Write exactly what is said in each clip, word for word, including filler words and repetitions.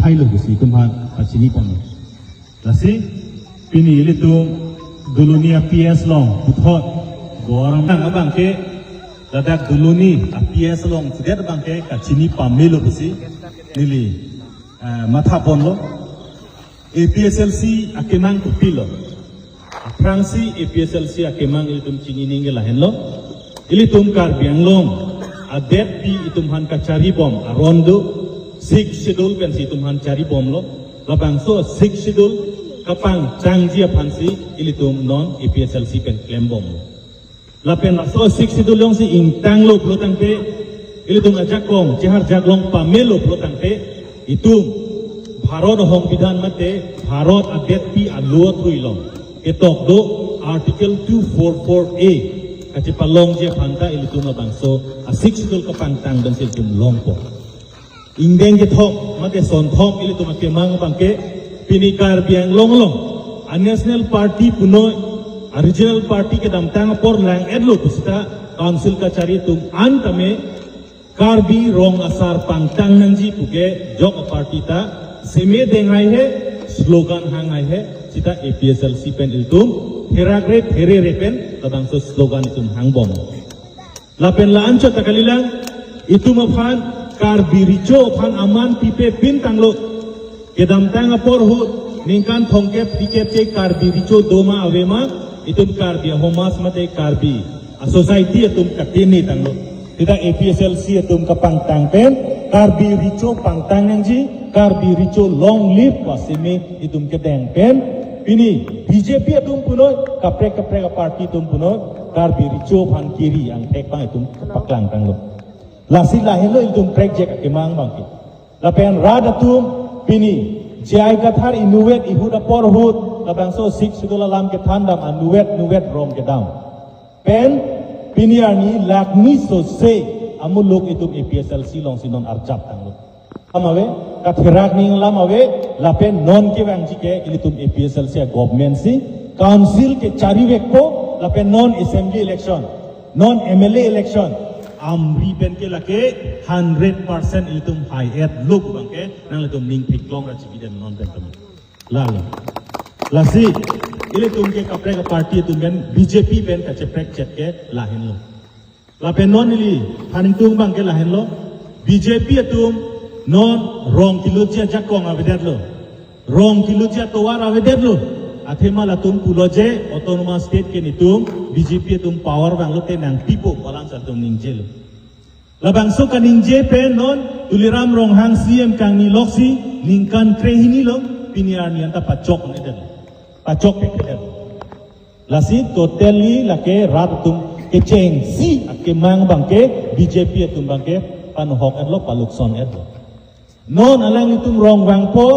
Helo pusi itum aphan kachini pon. Lasi pini ilitum Doloni a-P S along puthot goram nang abangke ladak Doloni a-P S along sudet abangke kachini pamelo pusi neli eh, matha ponlo. A P H L C akemang kopilo? Aphrangsi A P H L C akemang ilitum chini ningje lahenlo. Ilitum Karbi Anglong adetpi itum aphan kachari bom aron do, Sixth Schedule pensi itum aphan chari bomlo. Labangso Sixth Schedule kapangtangji aphansi ilitum non A P H L C pen klem bomlo. Lapen laso Sixth Schedule alongsi ingtanglo pulo tangte, ilitum ajakong chehar jaklong pamelo pulo tangte, itum Bharat ahongbidhan mate Bharat adetpi alo athui along ketok do Article two four four A kachepalongji aphan ta ilitum labangso a-Sixth Schedule kapangtang pensi ilitum longpo. Ingdeng kethom mate sonthom ilitum akemang abangke pini Karbi Anglong along a-national party punoi, a-regional party kedamtang apor lang-etlo pusita council kachari atum an tame Karbi rong asar pangtang nangji puke jok a-party ta seme deng haihe, slogan hang haihe, sita A P H L C pen ilitum therak re there re pen labangso slogan itum hang bom. Lapen la-anchot ta kalilang, itum aphan Karbi Recho aphan aman pipe pin tanglo. Kedamtang apor ahut ningkan thomkep phlikep ke Karbi Recho doma avema, itum Karbi ahomas mate Karbi a-society atum katene tanglo. Sita A P H L C atum kapangtang pen Karbi Recho pangtang nangji, Karbi Recho long live pu aseme itum kedeng pen pini B J P atum punoi, kaprek kaprek a-party atum punoi, Karbi Recho aphan kiri angthek abang itum paklang tanglo. Lasi lahenlo itum prekjak akemang abangke. Lapen rat atum pini J I Kathar inutvet ihut apor ahut labangso Sixth Schedule alam kethandam anutvet nutvet rong kedam pen pini arni lakh ni sose amuluk itum A P H L C alongsi non arjap tanglo. Alam ave, katherak ning alam ave, lapen non kevangji ke ilitum A P H L C a-government si, council kechari vekpo, lapen non assembly election, non M L A election, amri pen ke lake hundred percent ilitum hai-etlo pu abangke nanglitum ning theklong ra chibidem non pen tame. Lalo. Lasi, ilitum ke kaprek a-party atum pen B J P pen kacheprek chet ke lahenlo. Lapen non ili thaningtung abangke lahenlo. B J P atum non rong kiloji ajakong avedetlo. Rong kiloji atovar avedetlo. Athema latum pulo je autonomous state ke netum B J P atum power vanglote nangpipo pu alam si latum ningjelo. Labangso kaningje pen non Tuliram Ronghang C M kangni loksi ningkan krehini lo pini arni anta pachok nedet. Pachok nedet. Lasi totally lake rat atum kechengsi akemang abangke B J P atum abangke panohok-etlo, palukson-etlo. Non alanglitum rong vangpo,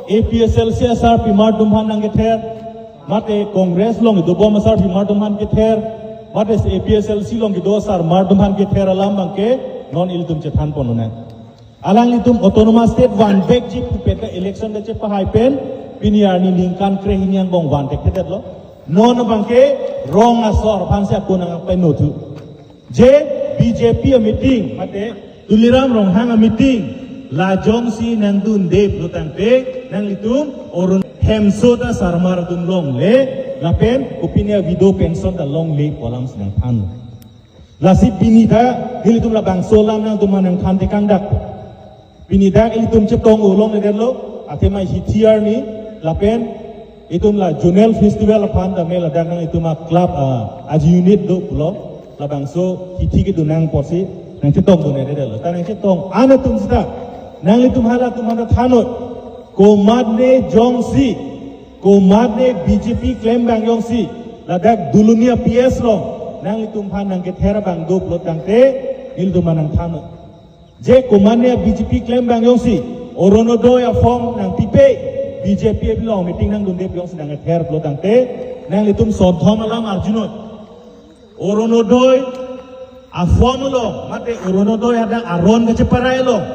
A P H L C asarpimar atum aphan nangkether, mate Congress along kedobom asarpimar atum aphan kether, mate A P H L C along kedo asarmar atum aphan kether alam abangke non ilitum chethan ponnang. Alanglitum autonomous state vanvekji pu pen ta election ta chepahai pen pini arni ningkan krehini angbong vantekthedetlo. Non abangke rong asor aphansi ako nangpainothu. Je B J P a-meeting, mate Tuliram Ronghang a-meeting, la jongsi nangdunde pulo tangte, nanglitum Arun hemso ta sarmar atum longle, lapen kopine a-widow pension ta longle pu alam si nangthan. Lasi pini ta, nelitum labangso alam nangtum aphan nangthan tekangdak. Pini dak ilitum chetong ulong nedet lo, athema hithi arni, lapen itum la zonal festival aphan tame ladak nang itum a-club, ah, aji unit do pulo, labangso hithi kedo nang apotsi nangchetong do nedet lo. Ta nangchetong an atum sita, nanglitum halatum aphan ta thannon, komatne jongsi, komatne B J P klem abang jongsi, ladak Doloni a-P S along nanglitum aphan nangkether abang do pulo tangte, nelitum aphan nangthannon. Je komatne B J P klem abang jongsi, Orunodoi a-form nangpipe, B J P along meeting nangdunde pu jongsi nangkether pulo tangte, nanglitum sonthom alam arjunon. Orunodoi a-form along, mate Orunodoi hadak aron kacheparai along,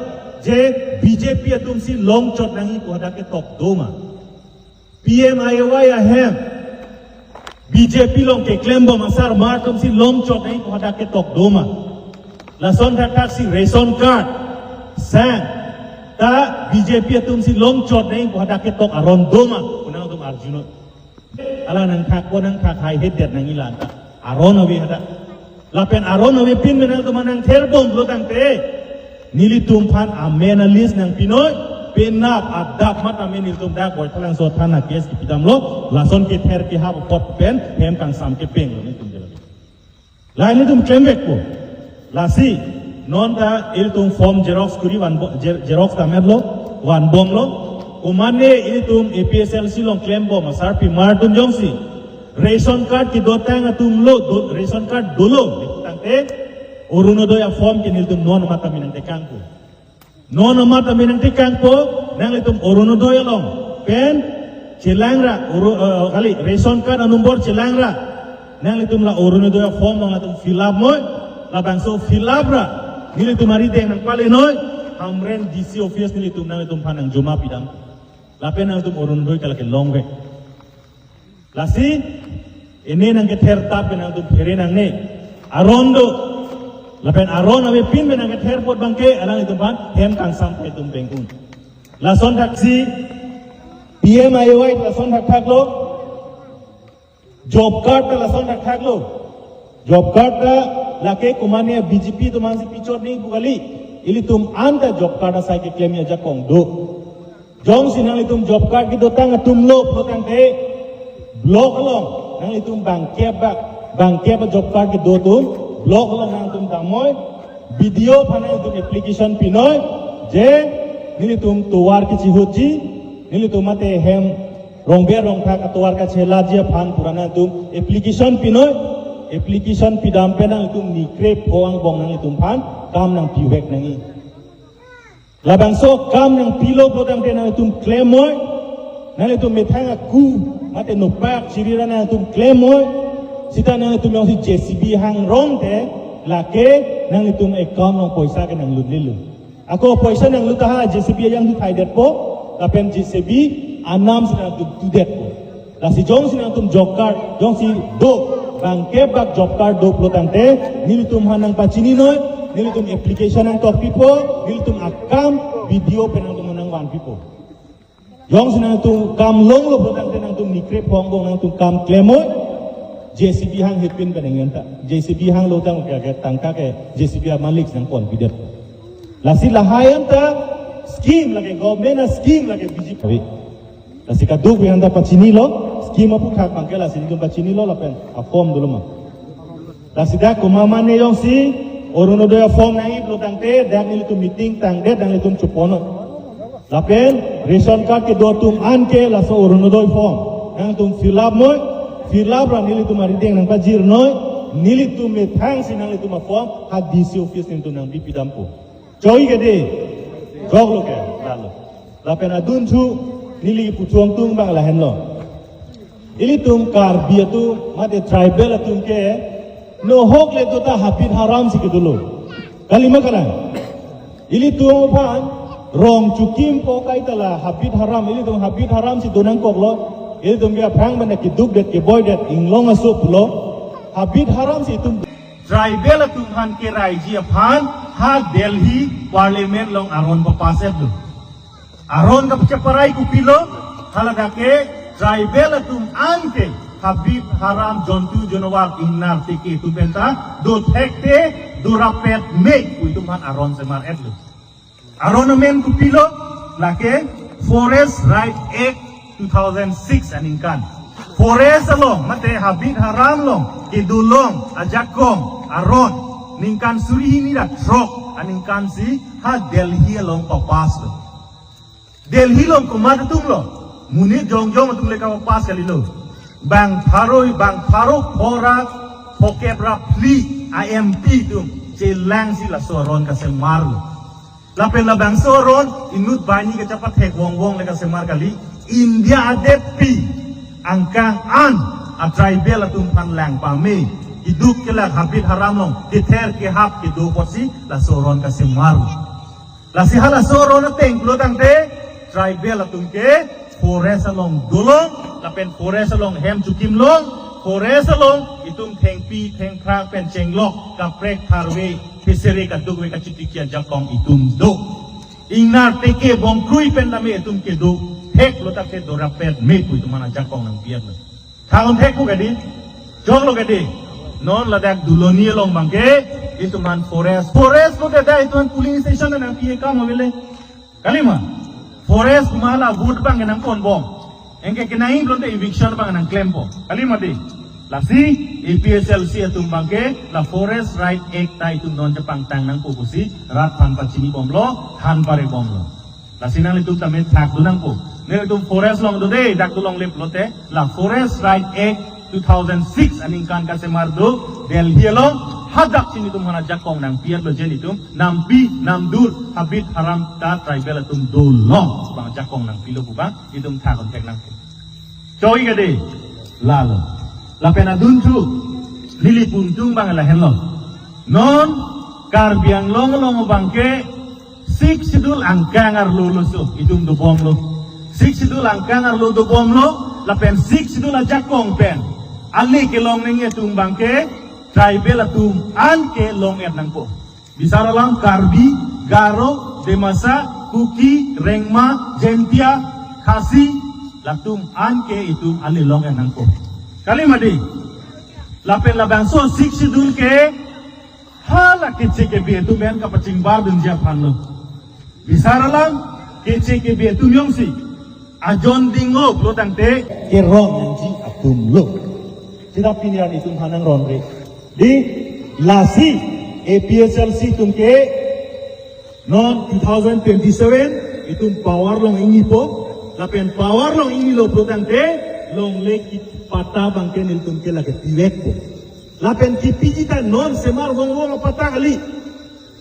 je B J P atumsi longchot nangji pu hadak ketok doma? P M A Y ahem B J P along keklembom asarmar atumsi longchot nangji pu hadak ketok doma? Lason thakthak si ration card sang, Ta B J P atum si longchot nangji pu hadak ketok aron doma pu nangtum arjunoi. Alang nangthakpo nangthak hai hedet nangji la ta aron ave hadak. Lapen aron avepin pen nangtum nangtherbom lo tangte, nelitum aphan amen a-list nangpinoi. Penap adap matame nelitum dak Baithalangso thana case kipidamlo, lason kether kehap apot pen hem kangsam kepeng lo nelitum delo. La nelitum klem vekpo. Lasi non ta ilitum form xerox kuri vanbo-, xer-, xerox tamerlo, vanbomlo. Komane ilitum A P H L C along klembom asarpimar atum jongsi ration card kedotang atum lo, do, ration card dolo tangte, Orunodoi a-form ke nelitum non matame nangtekangpo. Non matame nangtekangpo, nanglitum Orunodoi along pen chelangra, Oru-, eh, kali, ration card a-number chelangra, nanglitum la Orunodoi a-form along nangtum fill up moi. Labangso fill up ra nelitum arideng nangpalenoi, Hamren D C office nelitum nangtum aphan nangjoma pidam. Lapen nangtum Orunodoi ke lake longvek. Lasi, ini nangkether tap ke nangtum phere nangne. Aron do. Lapen aron avepin pen nangkether apot abangke, alanglitum aphan hem kangsam pen itum peng un. Lason thaksi, P M A Y lason thakthaklo. Job card ta lason thakthaklo. Job card ta lake komane B J P atum aphansi pichot nangji pu kali. Ilitum anta job card asai keklem ajakong do. Jongsi nanglitum job card kedotang atum lo pulo tangte, block along nanglitum bangkep bak, bangkep a-job card kedo atum, block along nangtum damnoi, B D O aphan nangtum application pinoi, je nelitum tovar kechihutji, nelitum mate hem rongber rongthak atovar kachelatji aphan pu ra nangtum application pinoi, application pidam pen nangtum nikrep pho angbong nanglitum aphan kam nangpivek nangji. Labangso akam nangpilo pulo tangte nangtum klem moi. Nangtum methang aku mate nopak chiri ra nangtum klem moi. Seta nangtum jongsi J C B hang rong te, lake nangtum account along poisa ke nanglut lilo. Ako poisa nanglut ta ha J C B ajang thu thaidetpo, lapen J C B anam si nangtum tudetpo. Lasi jongsi nangtum job card, jongsi do, bangkep bak job card do pulo tangte, nelitum aphan nangpachininoi, nelitum application nangtokpipo, nelitum akam B D O pen nangtum aphan nangvanpipo. Jongsi nangtum kam longlo pulo tangte nangtum nikrep pho angbong nangtum kam klem moi, J C B hang hepin pen nangji anta. J C B hang lo tang ke, ke tangka ke J C B amalik nangponpidet. Lasi lahai anta scheme lake government a-scheme lake B J P. Lasi kaduk anta pachinilo, scheme aphuthak abangke lasi nelitum pachinilo lapen a-form dolo ma. Lasi dak komane jongsi Orunodoi a-form nangji pulo tangte, dak nelitum meeting tangdet, dak nelitum choponoi. Lapen ration card kedo atum an ke laso Orunodoi form nangtum fill up moi, fill up ra nelitum arideng nangpajirnoi, nelitum methangsi nanglitum a-form ha D C office nelitum nangbi pidampo. Choi ke de. Choklo ke, lalo. Lapen adunthu neli puchong tung abang lahenlo. Ilitum Karbi atum, mate tribal atum ke, nohok le dota habit haram si kedolo. Kalima kalang. Ilitum aphan, rong chukim po kaita la habit haram, ilitum habit haram si donangkoklo. Ilitum ke aphrang mana kedukdet keboidet inglong aso pulo. Habit haram si itum tribal atum aphan keraiji aphan ha Delhi Parliament along aron papass-et do. Aron kapacheparai kopilo, haladak ke tribal atum an ke habit haram jontu jonawar ingnar teke atum penta dothekte dorapet me pu itum aphan aron semar-et do. Aron amen kopilo, lake Forest Right Act two thousand six aningkan. Forest along, mate habit haram along kedolong ajakong aron ningkan suri hini ra throk aningkan si ha Delhi along papass do. Delhi along komat atum lo, monit jongjong atum le kapapass kalilo. Bang pharo, bang pharo phora phokep ra phli a-M P atum chelangsi laso aron kasemarlo. Lapen labangso aron inut banghini kachepathek vongvong le kasemar kali. India adetpi angkang an a-tribal atum aphan lang pame, keduk kelak habit haram along kether kehap kedo apotsi laso aron kasemar. Lasi halaso aron ateng pulo tangte tribal atum ke forest along dolong, lapen forest along hem chukim long, forest along itum thengpi thengphra pen chenglok kaprek tharve pesere kadukve kachitiki ajakong itum do. Ingnar teke bongkrui pen tame itum kedo theklo, tak te dorapet me pu itum aphan ajakong nangpi-etlo. Thaon thek pu kadi, choklo kadi. Non ladak Duloni along abangke itum aphan forest, forest pulote dak itum aphan polling station nangpi-e akam avelo. Kalima, forest ma la vote abangke nangponbom. Anke kenangji pulote eviction abang nangklempo. Kalima di. Lasi A P H L C atum abangke la Forest Right Act ta itum non chepangtang nangpo pusi rat aphan pachinibomlo, than parebomlo. Lasi nanglitum tame thakdun nangpo. Nanglitum forest along do de, dak do longle pulote, la Forest Right Act two thousand six aningkan kasemar do, Delhi along, hadak si netum aphan ajakong nangpi-etlo, je netum nampi namdur habit haram ta tribal atum dolong abang ajakong nangpilo pu abang itum thakdun thek nangpo. Choi kadi, lalo. Lapen adunthu, neli pu ingtung abang lahenlo. Non Karbi Anglong along abangke Sixth Schedule angkang arlo lo so, itum dobomlo. Sixth Schedule angkang arlo dobomlo, lapen Sixth Schedule ajakong pen ale kelong nangji atum abangke tribal atum an ke long-et nangpo. Bisar alam Karbi, Garo, Dimasa, Kuki, Rengma, Jaintia, Khasi, latum an ke itum ale long-et nangpo. Kalima di, lapen labangso Sixth Schedule ke hala keche kebe atum pen kapachingbardunji aphanlo. Bisar alam keche kebe atum jongsi ajon dinglo pulo tangte kerong nangji atumlo. Seta pini an itum aphan nangronre. Di, lasi A P H L C atum ke non two thousand twenty-seven itum power along ingnipo, lapen power along ingnilo pulo tangte longle kepatta abangke nelitum ke lake pivekpo. Lapen kepiji ta non semar vongvong apatta kali.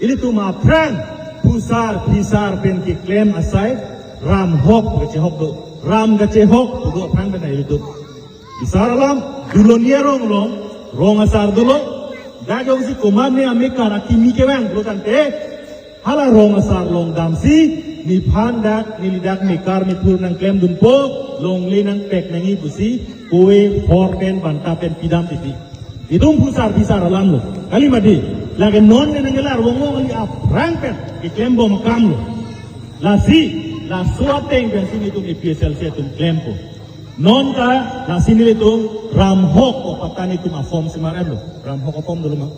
Ilitum aphrang phusar phisar pen keklem asai ram hok kachehok do. Ram kachehok do aphrang pen ilitum. Bisar alam Duloni arong along, rong asar dolo. Dak jongsi komatne amekar akimi kevang pulo tangte, hala rong asar along damsi, nephan dak, neli dak mekar methur nangklemdunpo, longle nangpek nangji pusi, kove phor pen banta pen pidam titi. Itum phusar phisar alamlo. Kalima di, lake non ne nangkelar vongvong kali, aphrang pen keklembom akamlo. Lasi, laso ateng pensi netum A P H L C atum klempo. Non ta, lasi nelitum ram hok apatta netum a-form semar-etlo. Ram hok a-form dolo ma.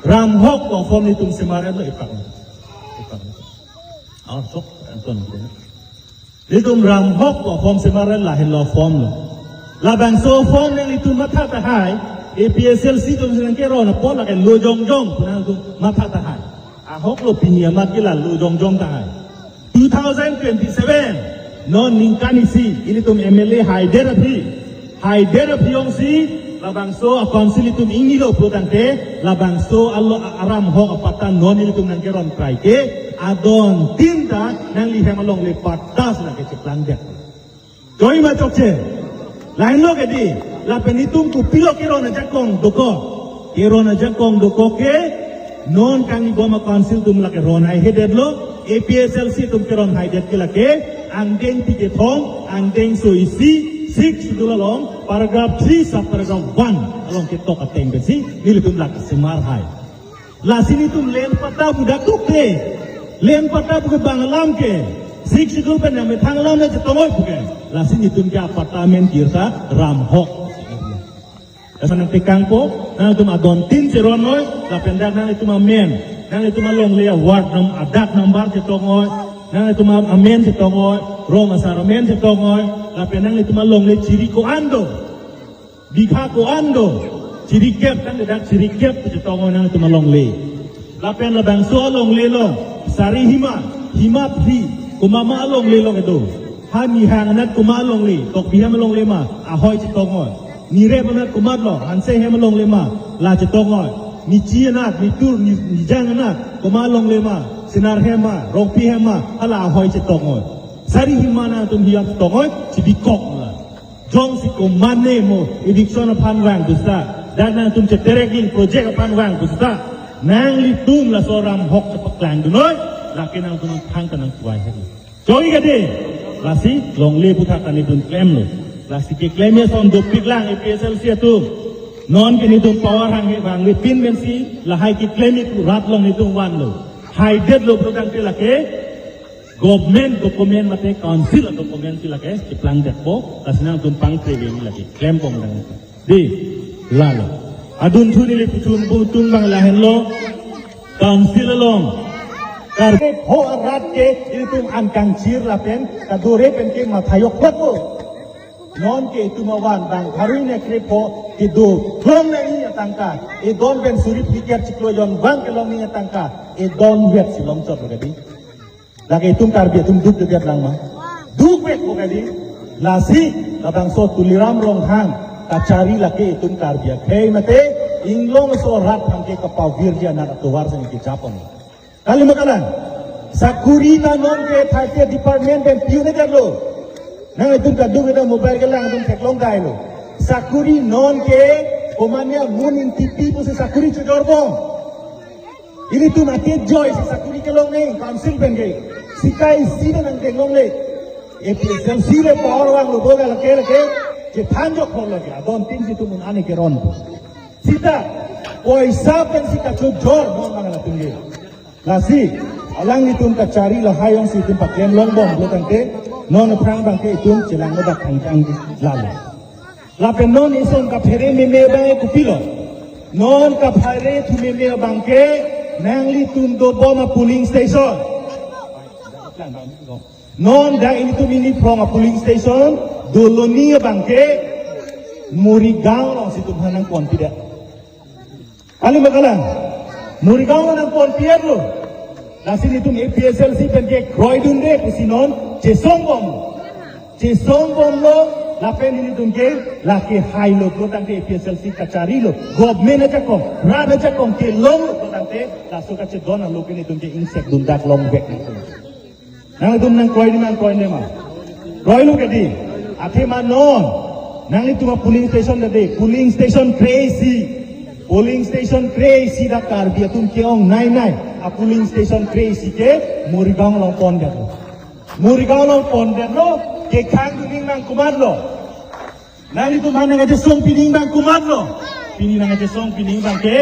Ram hok a-form netum semar-etlo, ipak. Ipak. Ah, sok, Anton. Netum ram hok a-form semar-et, lahenlo form lo. Labangso form nelitum matha tahai, A P H L C atum si nangkeron apot lake lo jongjong pu nangtum matha tahai. Ahok lo, pini amat ke la lo jongjong tahai. Two thousand twenty-seven, non ningkan isi, ilitum M L A haidet aphi. Haidet aphi jongsi, labangso a-council itum ingnilo pulo tangte, labangso alo a-, aram hok apatta non ilitum nangkeron krai ke, adon tin ta nanglihem alongle patta si nangkecheplang det. Choi ma chokche. Lahenlo kedi, lapen itum kopilo keron ajakong dokok. Keron ajakong dokok ke, non kangnibom a-council atum lake ron haihedetlo, A P H L C atum keron haidet ke lake, angdeng phli kethom, angdeng so isi, Sixth Schedule along, paragraph three, sub paragraph one along ketok ateng pensi, nelitum lake semar hai. Lasi netum land patta pu dak dukde. Land patta pu ke bang alam ke. Sixth Schedule pen nangmethang alam le chetong-oi pu ke. Lasi netum ke a-patta amen kirta ram hok. Asa nangtekangpo, nangtum adon tin cheron-oi, lapen dak nangtum amen. Nangtum alongle a-ward nam adak number chetong-oi. Nangtum amen chetong-oi, rong asar amen chetong-oi, lapen nangtum alongle chiri ko-an do. Bigha ko-an do, chirikep, tangte dak chirikep chetong-oi nangtum alongle. Lapen labangso alongle along, sari hima, hima phli, komat ma alongle along kedo. Ha nihang anat komat alongle, tokbi hem alongle ma, ahoi chetong-oi. Nirep anat komatlo, hanse hem alongle ma, la chetong-oi. Nichi anat, nitur, ni-, nijang anat, komat alongle ma, Senar hem ma, Rongpi hem ma, hala ahoi chetong-oi. Sari hima nangtum hiap chetong-oi, chibikok la. Jongsi komatne mo eviction aphan vang pu seta, dak nangtum cheterek ling project aphan vang pu seta, nanglitum laso ram hok chepaklangdun-oi, lake nangtum thangta nangkuvai hedi. Choi kedi, lasi longle aputhak ta netum klemlo. Lasi keklem ason dopiklang A P H L C atum. Non ke netum power hanghe vangle pin pensi, lahai keklem pu rat along netum vanlo. Haidetlo pu tangte lake, Government document mate council document si lake cheplang detpo, lasi nangtum pangpre ve lake, klem pong dang. Dei, lalo. Adunthu neli puchun pu tung bang lahenlo, council along. Kar ho arat ke ilitum an kangchir lapen, kadore pen ke matha yok hot po. Non ke itum avan bang tharui ne krepho kedo long nangji atangka. Edon pen suri phlikep chiklo jon bang kelong nangji atangka. Edon vet si longchot lo kadi. Lake itum Karbi atum duk dedet lang ma. Duk vet ko kadi. Lasi labangso Tuliram Ronghang kachari lake itum Karbi akhei mate inglongso rat bang ke kapavirji anak atovar seni kejapon. Kali ma kalang. Sakuri ta non ke thirty department pen piu ne lo. Nanglitum kaduk ida mobile kelang atum theklong dai lo. Sakuri non ke komatne amun in T P pusi sakuri chojor bom. Ilitum ate joy si sakuri kelong ne council pen ke. Sikai si pen nangtheklongle. A P H L C le power vanglo boga lake lake. Chethan jok khor lake. Adon tin si tumun ani ke ron. Sita poisa pen si kachojor non bang latum ke. Lasi, alanglitum kachari lahai jongsi itum paklem long bom lo tangte, non aphrang bang ke itum chelang medak thangchang lalo. Lapen non ison kaphere meme bang ke kopilo. Non kaphere thu meme bang ke nanglitum dobom a polling station. Non dak ilitum ini phrong a polling station, Doloni bang ke Morigaon alongsi itum hanang pon tidak. Kali ma kalang. Morigaon nangpon pier lo. Lasi ilitum A P H L C pen ke kroidunde pusi non chesong bom. Chesong bomlo lapen ilitum ke lake hailo lo tangte A P H L C kacharilo. Government ajakong, rat ajakong kelonglo tangte laso kachedon alo ke ilitum ke ingsekdun dak longvek. Nangtum nangkroi ne ma, nangkroi ne ma. Kroilo kadi. Athema non. Nanglitum a polling station dade. Polling station kre-isi. Polling station kre-isi dak Karbi atum ke-ongnei nei. A polling station kre-isi ke Morigaon along pondetlo. Morigaon along pondetlo. Kekhang duning nang komatlo. Nanglitum aphan nangkachesong pining bang komatlo. Pini nangkachesong pining bang ke